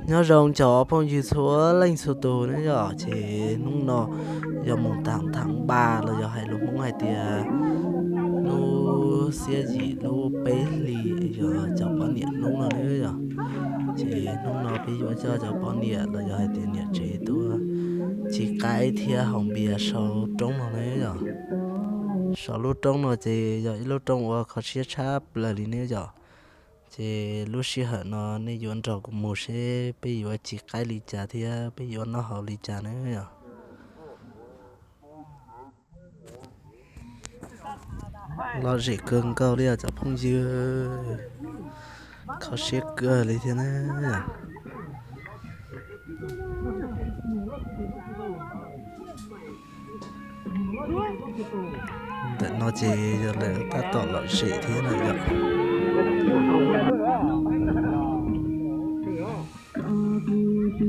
Nyob zoo cov phooj ywg txhua leej txhua tus ne yom, ces hnub no yog mus tham tham npas los yog hais lus Hmoob hais tias hnub xiab yim lub peb hlis yog cov poj niam hnub no ne yom. Ces hnub no peb yuav coj cov poj niam los yog hais tias niam tsev tuaj tsis qaib thiab haus npias saum roob no ne yom. Saum lub roob no ces yog ib lub roob uas kho siab tshaj plaws li ne yom. Ces lub sij hawm no nej yuav nrog kuv mus seb peb yuav tsis qaib li cas thiab peb yuav noj haus li cas ne yom. Lom zem kawg nkaus li os cov phooj ywg, kho siab kawg li thiab na. Ntawm no ces yog lawv tab tom lom zem thiab na yom.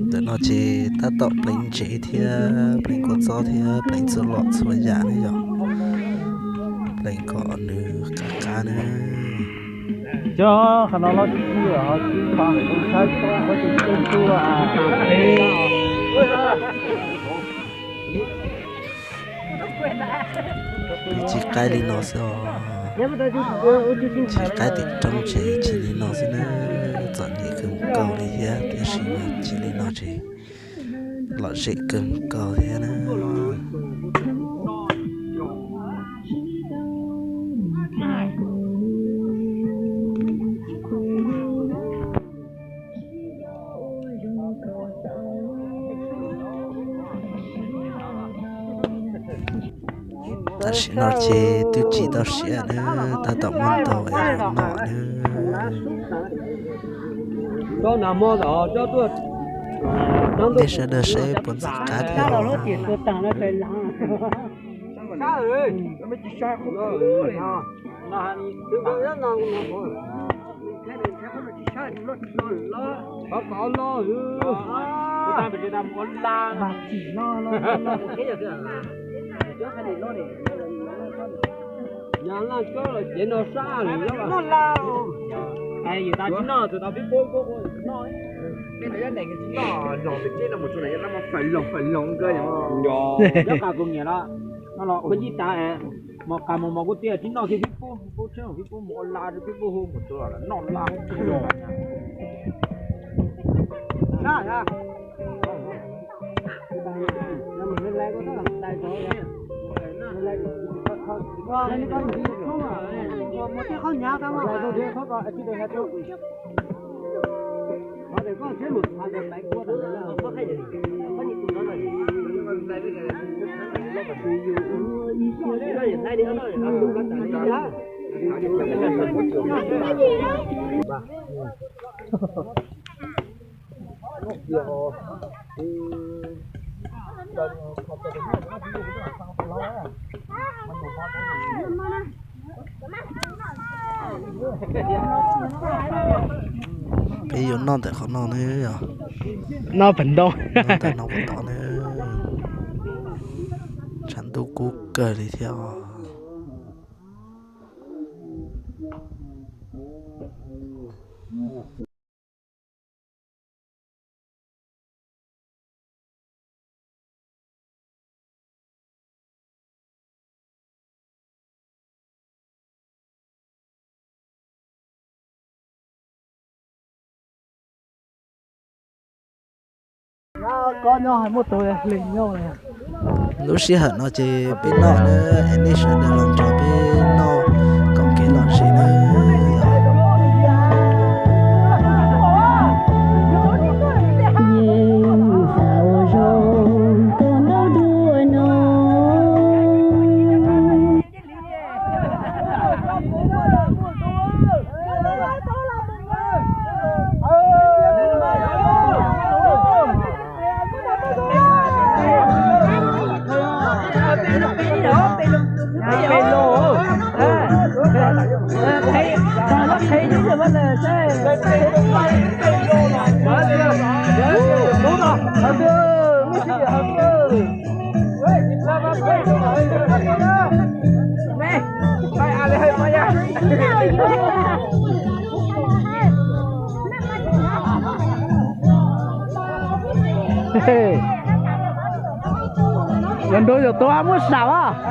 Ntawm no ces tab tom pleev ntsev thiab pleev kua txob thiab pleev txhua lom txhua yam ne yom. Pleev kom nws qab qab na. Cov qhov no los tsis tsis ho tsis pom saib tsis tub. Tsis qaib li no xwb os. Tsis qaib tim roob ces tsis li no xwb na. Txom nyem kawg nkaus li thiab tiam sis mas tsis li no ces lom zem kawg nkaus thiab na. Tam sim no ces twb tsis tau siav na, tab tom muab ntau es noj na. Nej sawv daws saib puas ntxim qab thiab. Yus tas tsis noj, tus tas pib puab puab noj. Nyob qas kuv niam los, no los ua yij tas, mos qas mos mos kuv tias tsis noj kiag pib puab, pib puab tsheb pib puab mus ua la rau pib puab hu mus tsuav los noj la. Peb yuav noj ntawm qhov no ne yom. Noj pem ntoo, noj ntawm no pem tod ne. Tshav ntuj kub kawg li thiab os. Lub sij hawm no ces peb noj na, es nej sawv daws los nrog peb noj koom kev lom zem na. Los nrog yawg tau muab sam as.